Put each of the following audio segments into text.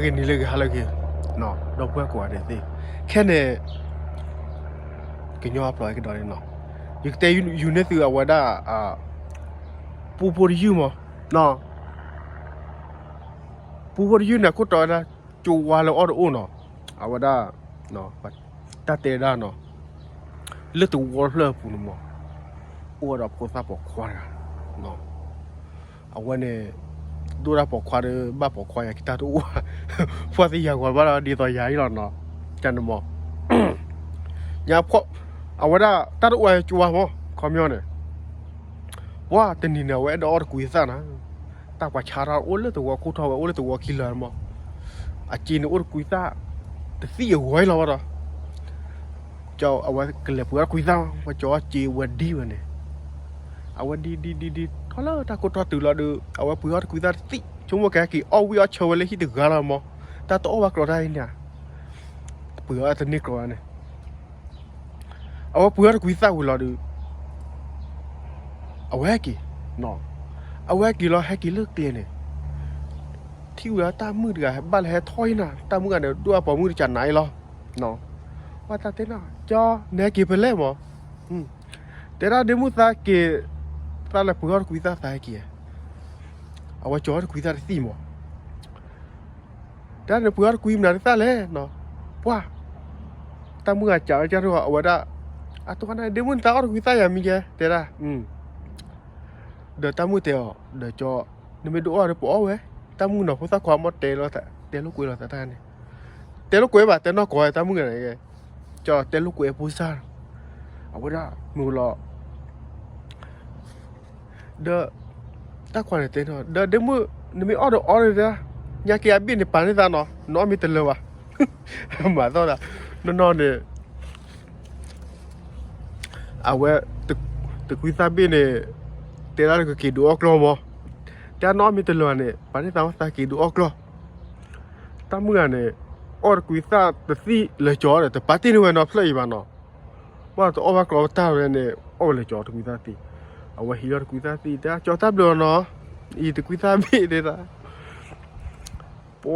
ဂ့ၤနံၤလၢဂ့ၤ ဟါလၢဂ့ၤ, ဒီပုၢ်ဝဲၢ်ကိးဂၤဒဲးသ့ၣ်, ခဲန့ၣ် ကညီအဖျိးကဒီးန့ၣ်နီၤ, ယကတဲယူၤန့ၢ်သုအဝဲဒၣ် ပူဖိတယုၢ်မး, ပူဖိတယုၢ်န့ၣ် အခိၣ်တီဝဲဒၣ် ကၠိဝါလၢအီၣ်တအိၣ်နီၤ, အဝဲဒၣ် တၢ်တဲဒၣ်နီၤ, လၢသဝီတဖျၢၣ်အပူၤန့ၣ်မး အိၣ်ဝဲဒီးဖိသၣ်ပိာ်ခွါတဂၤ, အဝဲန့ၣ် ဒိၣ်ဒၣ်ပိာ်ခွါဒီး ဘၣ်ပိာ်ခွါယၤ က့ၤတၢ်တအိၣ်ဘၣ်, ဖှီၣ်သ့ၣ်ယၤဂီၤဘၣ်ဒီး ဒ်သိးယၤအံၤလီၤနီၤ, ကန့ၣ်မး ညါဖှီၣ် အဝဲဒၣ်တၢ်တအိၣ်ဝဲကၠိဝါမး ခီပညီန့ၣ်, ပှၤတနံၤန့ၣ် အဝဲအဲၣ်ဒိးအီၣ်တကွံသၣ်နီၤ, တၢ်ပှၤဆါထီၣ်အိၣ်လၢသဝီခိၣ်ထီၣ်ဝဲ အိၣ်လၢသဝီခံလၢာ်မး, အစ့န့ၣ်အိၣ်တကွံသၣ် တသံၣ်အဂီၢ်လီၤဘၣ်ဒီး ကၠီအဝဲကလဲၤပှ့ၤအီၣ်တကွံသၣ်, ပှၤကၠီအီၣ်စ့ဝဲဒံဝဲန့ၣ်, အဝဲဒံဒံဒံဒံ ထီၣ်လၢတၢ်ခိၣ်ထီၣ်တုၤလီၤဒီး အဝဲပှ့ၤအီၣ်တကွံသၣ်တသံၣ်, ဆိကမိၣ်ကဟဲက့ၤအီၣ်ဝံၣ်အီၣ်ဆၢဝဲလၢဟံၣ်တဂၤလီၤမး, တၢ်တအီၣ်ဘၣ်ကျီတၢ်အံၤန့ၣ်, ပှ့ၤအီၣ်တန့ၢ်ကျီန့ၣ်, အဝဲပှ့ၤအီၣ်တကွံသၣ်ဝံၤလီၤဒီး အဝဲဟဲက့ၤ, အဝဲဟဲက့ၤလီၤ ဟဲက့ၤလၢကျဲန့ၣ် ထံၣ်ဝဲတၢ်မုၣ်တဂၤ ဘၣ်လၢဟဲထီၣ်အံၤနၤ, တၢ်မုၣ်ဂၤန့ၣ် ဒိၣ်အပိာ်မုၣ်တကးနးအံၤလီၤ, ပှၤတၢ်တဲနီၤ ကၠီ နဟဲက့ၤဖဲလဲၣ်မး, တဲဒၣ်ဒ့မုၣ်သးက့ၤ, သးလဲၤပှ့ၤအီၣ်တကွံသၣ်သးဟဲက့ၤ, အဝဲကၠီအီၣ်တကွံသၣ်တသံၣ်မး, တဲဒၣ်နပှ့ၤအီၣ်တကွံမနုၤသၣ်လဲၣ်နီၤ, ပှၤ တၢ်မုၣ်ဂၤကးဝဲကၢ်ထီၣ်အဝဲဒၣ်, အတိၢ်ခါန့ၣ် ဒ့မုၣ်နသးအီၣ်တကွံသၣ်ယၤမံကဲ တဲဒၣ် ဒီးတၢ်မုၣ်တဲအီၤ ဒီးကၠီ, နမ့ၢ်ဒိးအီၣ်ဒီးပအီၣ်ဝဲ, တၢ်မုၣ်နီၤ ဖိသၣ်ခွါမ့ၢ်တဲ, တဲလိာ်ကွဲလီၤသးတၢ်န့ၣ်, တဲလိာ်ကွဲဘၣ် တဲနီၢ်ကီးတၢ်မုၣ်ဂၤန့ၣ်, ကၠီတဲလိာ်ကွဲဖိစၢ်, အဝဲဒၣ်မုၢ်လီၤ ဒီး တၢ်ခွါန့ၣ်တဲနီၤ ဒီးဒ့မုၣ် နမ့ၢ်အီၣ်ဒီးအီၣ်ဒၣ်, ညါက့ၤအဘ့ၣ်န့ၣ်ပာ်န့ၢ်သးနီၤ နအီၣ်မ့ၢ်တလၢာ်ဘၣ်, မၤသီၣ်ဒၣ်, နီၢ်နီၢ်န့ၣ် အဝဲ တကွံသၣ်ဘ့ၣ်န့ၣ် တဲဒၣ်လၢကက့ၤဒုးအီၣ်ကျီမး, တဲနအီၣ်မ့ၢ်တလၢာ်န့ၣ် ပာ်န့ၢ်သးဝဲသးက့ၤဒုးအီၣ်ကျီ, တၢ်မုၣ်ဂၤန့ၣ် အီၣ်တကွံသၣ်တသံၣ်လၢာ်ကၠီဒီး တပာ်တ့ၢ်န့ၢ်ဝဲနီတဖျၢၣ်အံၤဘၣ်နီၤ, ဘၣ်တအီၣ်ဘၣ်ကျီတၢ်ဝဲန့ၣ် အီၣ်ဝဲလၢာ်ကၠီတကွံသၣ်သံၣ်, အဝဲဟံးလီၤတကွံသၣ်သံၣ် တဲကၠီတၢ်ဘျုးအီၤနီၤ, အံၤတကွံသၣ်ဘ့ၣ်တဲသး ပှၤ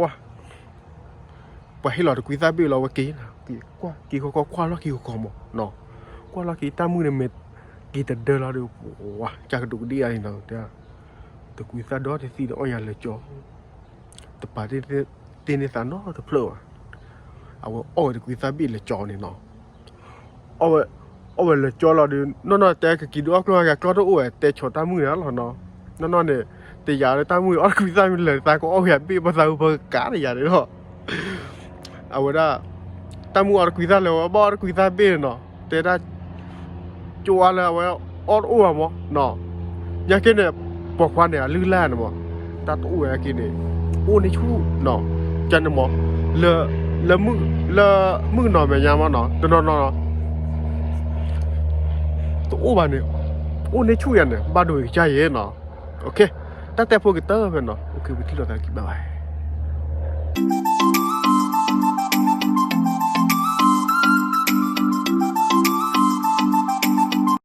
ပှၤဟ့ၣ်လီၤတကွံသၣ်ဘ့ၣ်လီၤဝဲက့ၤ, က့ၤဃီခီ ကွၢ်လီၢ်ခံဃီခီမး, ကွၢ်လီၢ်ခံတၢ်မုၣ်န့ၣ်မ့ၢ်က့ၤတဒၢလီၤဒီး ပှၤကကဒူးကဒ့ၣ်အါန့ၣ်နီၤ, တကွံသၣ်ဒီတသံၣ်န့ၣ်အီၣ်ယၤလၢာ်ကၠီ, တပာ်တ့ၢ်န့ၢ်သးနီတဖျၢၣ်ဘၣ်, အဝဲအီၣ်ဝဲတကွံသၣ်ဘ့ၣ်လၢာ်ကၠီန့ၣ်နီၤ အီၣ်ဝဲလၢာ်ကၠီလီၤဒီး နီၢ်နီၢ်တဲကက့ၤဒုးအီၣ်ကျီဂၤကျီတအိၣ်ဝဲ တဲဆိးတၢ်မုၣ်န့ၣ်လီၤနီၤ, နီၢ်နီၢ်န့ၣ် တယာ်လၢတၢ်မုၣ်အီၣ်တကွံသၣ်မ့ၢ်လၢာ်သးကအီၣ်ဝဲအဘ့ၣ် ပသးဝဲပကးတယာ်န့ၣ်လီၤ, အဝဲဒၣ် တၢ်မုၣ်အီၣ်တကွံသၣ်လၢာ်ဝဲဘၣ်အီၣ်တကွံသၣ်ဘ့ၣ်န့ၣ်နီၤ, တဲဒၣ် ကၠိဝါလၢအဝဲအီၣ်တအိၣ်ဘၣ်မးနီၤ, ညါက့န့ၣ် ပိာ်ခွါန့ၣ် အလုၢ်အလၢ်န့ၣ်မး, တၢ်တအိၣ်ဝဲက့န့ၣ် အိၣ်န့ၢ်ဆူၣ်နီၤ, ကန့ၣ်မး လၢ လၢမုၣ်နီၤမဲာ်ညါမးနီၤ တနီၤနီၤနီၤ တအိၣ်ဘၣ်န့ၣ် အိၣ်န့ၢ်ဆူၣ်ယၤန့ၣ် ဘၣ်ဒိကစၢ်ယဲနီၤ, တၢ်တဲဖိကတၢၢ်ဖဲနီၤ ပထံၣ်လိာ်သးကံၢ်ဘၣ်ဘၣ်